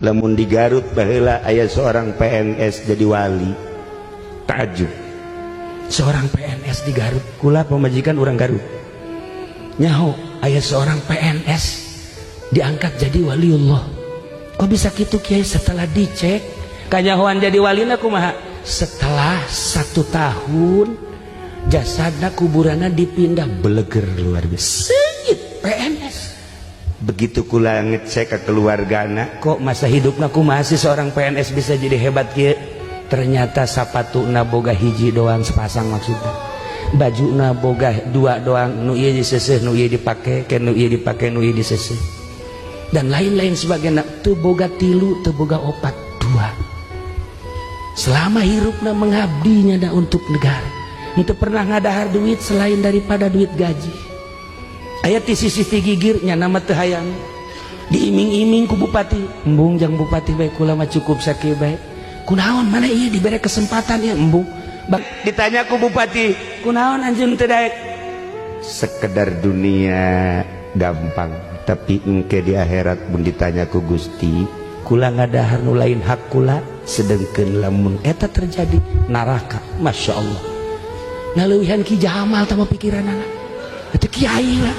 Lamun di Garut baheula aya seorang PNS jadi wali, takjub. Seorang PNS di Garut, kula pamajikan orang Garut, nyaho aya seorang PNS diangkat jadi waliullah. Kok bisa gitu, Kiai? Setelah dicek kanyahoan jadi walina kumaha, setelah 1 tahun jasadna, kuburanna dipindah, beleger luar biasa, seungit PNS. Begitu kula ngecek ke keluargana, kok masa hidupna kumaha sih seorang PNS bisa jadi hebat kieu? Ternyata sapatuna boga hiji doang, sepasang maksudnya. Bajuna boga dua doang, nu ieu diseseh, nu ieu dipake, ke nu ieu dipake, nu ieu diseseh, dan lain-lain sebagainya. Teu boga tilu, teu boga opat, dua. Selama hirupna mengabdinya da untuk negara, itu pernah ngadahar duit selain daripada duit gaji. Aya ti sisi ti gigirnya nama teu hayang, diiming-iming ku bupati. Embung, jang bupati bae, kula mah cukup sakieu bae. Kunaon mana ieu dibere kesempatan ya? Embung. Ditanya ku bupati, kunaon anjeun teu daek? Sekedar dunia gampang, tapi engke di akhirat mun ditanya ku Gusti, kula ngadahar nu lain hak kula, sedengkeun lamun eta terjadi neraka. Masya Allah, ngaleuwihan Ki Jamal tama pikiran anak itu, kiai lah.